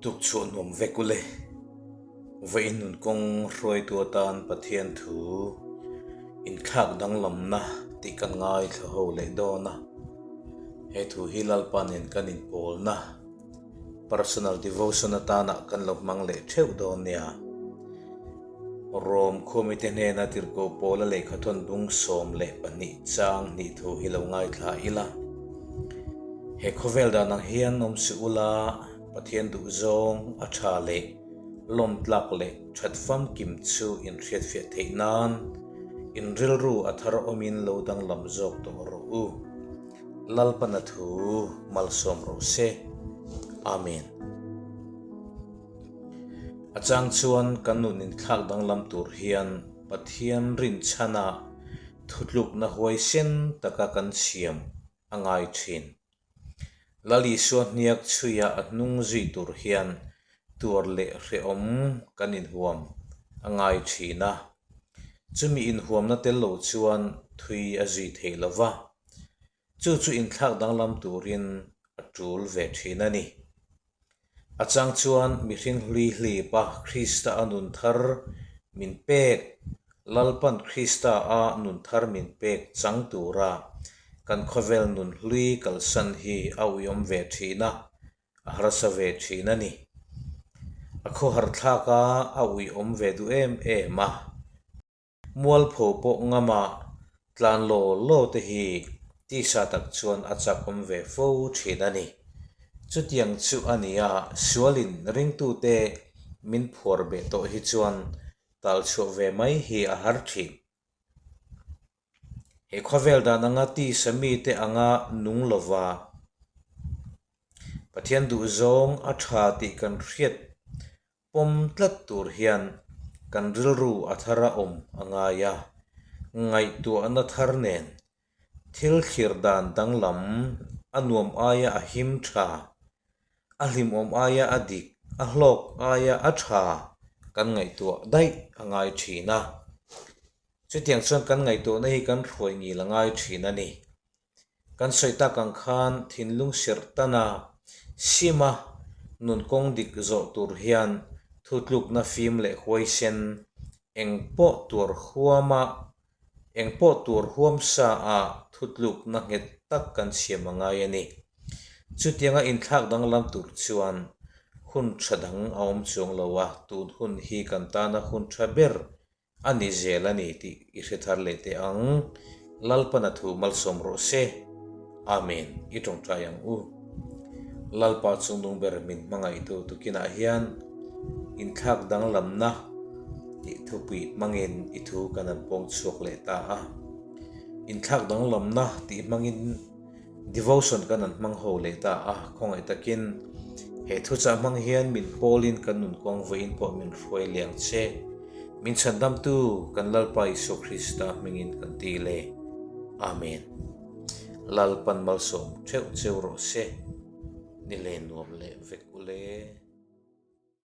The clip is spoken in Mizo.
Tukchhuah nuam vek ule. Vawiin nun kawng hruaitu atan Pathian thu inthlak danglamna tih kan ngaithla ho leh dawn a. He thu hi Lalpa nen kan inpawlna personal devotion atana kan lo hmang leh theuh dawn nia. Rom khuamite hnena tirhkoh Paula lehkhathawn bung 12 chang hnih thu hi lo ngaithla ila. He khawvel dan ang hian awm si ula, Pathian duhzawng a tha leh lawmtlak leh that famkim chu inhriatfiah theih nan in rilru a thar awmin lo danglam zawk tawh rawh u. Lalpana thu malsawm rawh se. Amen. A chang chuan kan nun inthlak danglam tur hian Pathian rinchhana thutlukna huaisen taka kan siam a ngai thin. Lal Isua hniak chhuia a hnung zui tur hian tuar leh hrehawm kan inhuam a ngai thin a. Chumi inhuamna tel lo chuan thui a zui thei lo va. Chu chu inthlak danglam turin a tul ve thin a ni. A chang chuan mihring hlui hlipa Krista a nun thar min pek, Lalpan Krista a nun thar min pek chang tura kan khawvel nun hlui kalsan hi a uiawm ve thin a, a harsa ve thin a ni. A khawharthlak a, a uiawm ve duh em em a. Mualpho pawh ngama tlan law law te hi tisa tak chuan a chakawm ve fo thin a ni. Chutiang chu a ni a, sualin ringtute min phuar beh tawh hi chuan tal chhuah ve mai hi a har thin. He khawvel dan anga tisa mite anga nung lova Pathian duhzawng a tha tih kan hriat Pawm tlat tur hian kan rilru a thar a awm a ngai a, ngaihtuahna thar nen thil thlir dan danglam a nuam aia a him tha, a hlimawm aia a dik, a hlawk aia a tha kan ngaihtuah daih a ngai thin a. Chutiang chuan kan ngaihtuahna hi kan hruai ngil a ngai thin a ni. Kan sawi tak ang khan thinlung serh tana sima nun kawng dik zawh tur hian thutlukna fim leh huaisen eng pawh tuar huama eng pawh tuar huam sa a thutlukna nghet tak kan siam a ngai a ni. Chutianga inthlak danglam tur chuan hun tha dang a awm chuang lo a, tun hun hi kan tana hun tha ber A ni zel a ni tih i hre thar leh teh ang. Lalpana thu malsawm rawh se. Amen. I tawngtai ang u. Lalpa chungnung ber min hmangaihtu tukinah hian inthlak danglamna tih thupui hmangin i thu kan han pawng chhuak leh ta a. Inthlak danglamna tih hmangin Devotion kan an hmang ho leh ta a, khawngaih takin he thuchah hmang hian min pawlin kan nun kawng vawiin pawh min hruai liang che. Min chhandamtu kan Lalpa Isua Krista hmingin kan ti le. Amen. Lalpan malsawm theuh cheu rawh se. Ni le nuam leh vek ule.